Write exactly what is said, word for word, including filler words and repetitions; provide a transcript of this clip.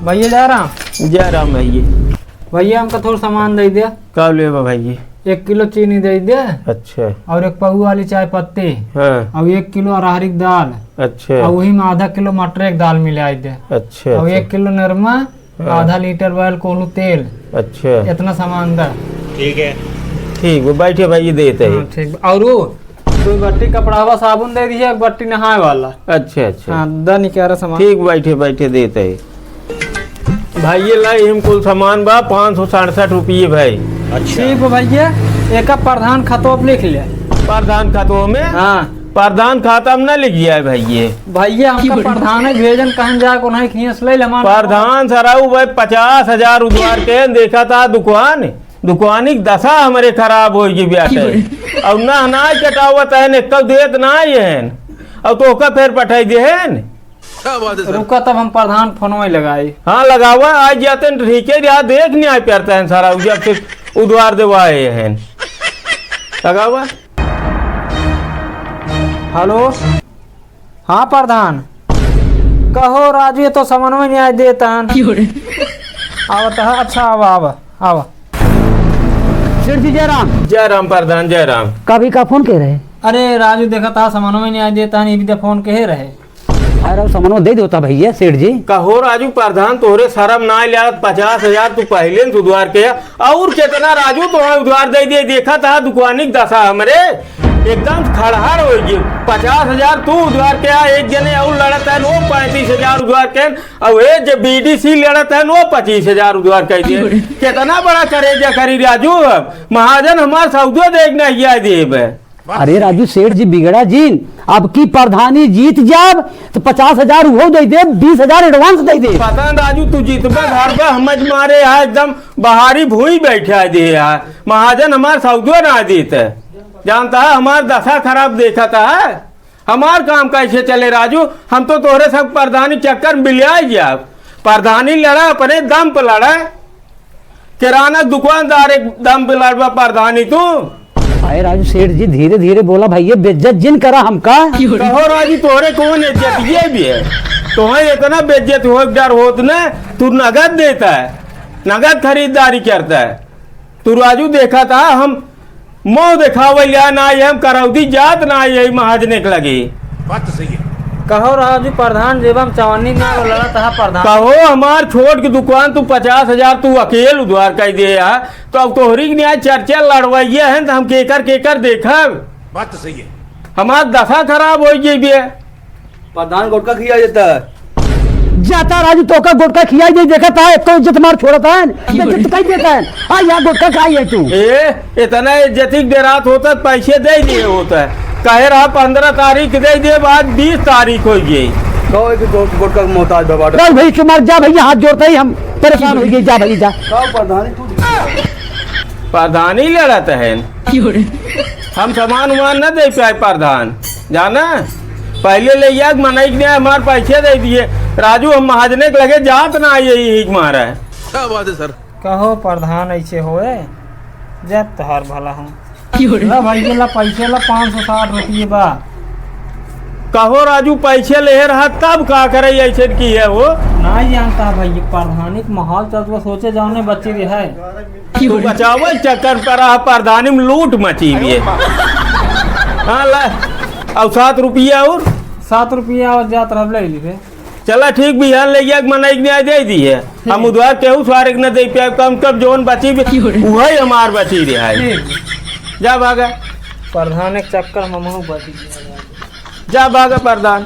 भइया जय राम। जय राम भइया। भइया हमका थोड़ा सामान दइ द्या। का लेबा भइया? एक किलो चीनी दइ द्या। अच्छा। अउर एक पउवा वाली चाय पत्ती। हाँ। अउर एक किलो अरहरी क दाल। अच्छा। अउर उही में आधा किलो मटर क दाल मिलाइ द्या। अच्छा, अउर अच्छा। एक किलो निरमा, हाँ। आधा लीटर भइल कोल्हू तेल। अच्छा। एतना सामान दा। ठीक है। ठीक बा, बइठे भइया देत ही। हाँ, ठीक बा। अउर उ दुइ बट्टी कपड़ावा साबुन दइ दिहे, एक बट्टी नहाए वाला। अच्छा, अच्छा। हाँ, दा निकारा सामान। ठीक, बइठे, बइठे देत ही। भइया लाई हम कुल सामान बा, पाँच सौ सड़सठ रुपिये भाई। अच्छा। ठीक बा भइया, एका प्रधान खतवा पे लिख ले। प्रधान खतवा में? हाँ। प्रधान खाता में ना लिख गया है भइया। भइया, हमका प्रधान है, भेजन कहन जा, कोन्हई खींच ले, लमान। प्रधान सराऊ भाई, पचास हजार उधार के देखा था दुकान, दुकानी की दशा हमरे खराब होइ गई ब्याटे। अउर ना, ना कटावत है, ने कब देत ना है, अउर तोहका फेर पठाई दे है। क्या बात है सर? रुका, तब हम प्रधान फोनवा लगाई। हाँ, लगावा, आज जाते हैं, ठीक है, यहाँ देख नहीं आए पड़ता है सारा, जब से उधार देवाए हैं। लगावा। हेलो, हाँ प्रधान, कहो राजू, ये तो समनवा नहीं आए देत हन। क्यों रे? आवत है, अच्छा, आवा, आवा, आवा। सेठ जी, जय राम। जय राम प्रधान, जय राम। कभी का फोन के रहे? अरे राजू, देखा था समनवा नहीं आए देत हन, ये भी तो फोन के रहे। अरे, समनवा दे देता भइया सेठ जी। कहो राजू प्रधान, तोहरे शरम ना लागत? पचास हजार तू पहिले से उधार के, अउर केतना राजू तोहरे उधार दइ दिहे? देखा था दुकानी की दशा हमरे, एकदम खड़हड़ होइ गई। पचास हजार तू उधार के, एक जने अउर लड़त है, वो पैंतीस हजार उधार के, अउर ये जे बीडीसी लड़त है, वो पच्चीस हजार उधार कइ दिहे। केतना बड़ा करेजा करी राजू, अब महाजन हमार सौदो देख नहीं आए देब। अरे राजू, सेठ जी बिगड़ा जिन, अब की प्रधानी जीत जाब तो पचास हजार उहो दइ देब, बीस हजार advance दइ देब। पता न राजू, तू जीतबे हारबे, हमज मारे यहाँ एकदम बहारी भूई बैठा दिहे है। महाजन हमार सौदो ना देत है, जानता है हमार दशा खराब देखत है। हमार काम कैसे चले राजू? हम तो तोहरे सब प्रधानी चक्कर में बिलियाइ जाब। प्रधानी लड़ा, अपने दम पे लड़ा। किराना दुकानदार एक दम पे लड़बा प्रधानी तू। अरे राजू सेठ जी, धीरे धीरे बोला भइया, बेइज्जत जिन करा हमका। कहो राजू, तोहरे कौन इज्जत ये भी है? तोहे इतना बेइज्जत होइ क डर होत न, तू नगद देता है, नगद खरीदारी करता है। तू राजू देखा था, हम मुँह देखावे लिया ना, ये हम करौदी जात ना, ये महाजने के लगे। बात तो सही है। कहो राजू प्रधान, जेब हम चवन्नी ना लड़त हा प्रधान। कहो हमार छोट की दुकान तू पचास हजार तू अकेल उधार कइ दे हा, तो अब तोहरी के न्याय चर्चा लड़वाइए हैं, तो हम केकर केकर देखब? बात तो सही है। हमार दशा खराब होइ गई बे। प्रधान गुटखा खिया देता है। जाता राजू, तोका गुटखा खियाई दे, देखा था, एक तो इज्जत मार छोड़ता है, बेइज्जत कइ देता है। आ, यहाँ गुटखा खाई है तू। ए, इतना इज्जती के डेरात होता, पैसे दे दिए होता है। कहे रहा पन्द्रह तारीख दे दिए, बाद बीस तारीख होइ गई। कहो, एक गो-, गुटखा के मोहताज बा बाटा। चल भाई, तुम्हार जा भइया, हाथ जोड़ता ही हम परेशान होइ गए, जा भाई, जा। कहो, प्रधानी तू। प्रधानी लड़त है। हम सामान उमान न दे पाए प्रधान, जाना? पहिले ले आग मनई के हमार पैसे दे दिए। राजू, हम महाजने के लगे जात ना आए, यही हिक मारा है। क्या बात है सर? कहो प्रधान, ऐसे होए? जब तोहार भला हो। क्यों रे? ला भाई, ये ला पैसे ला, पाँच सौ साठ रुपये बा। कहो राजू, पैसे ले रहा तब का करे ऐसे की है वो? ना जानता है भाई, ये प्रधानी के माहौल चलत बा, सोचे जाओ ने बची रहे। तू बचावे चक्कर पर रहा, प्रधानी में लूट मची भी है। हाँ, ला, अब सात रुपया और। सात रुपया और जात रह ले लीजिए। चला ठीक, बिहान ले गया, मनई के न्याय दे दी है। हम उधार केहू सारे के न दे पाए, कम कम जोन बची भी, वही हमार बची रहा है। ठीक। जा भागा। प्रधान एक चक्कर में महू बची। जा भागा प्रधान।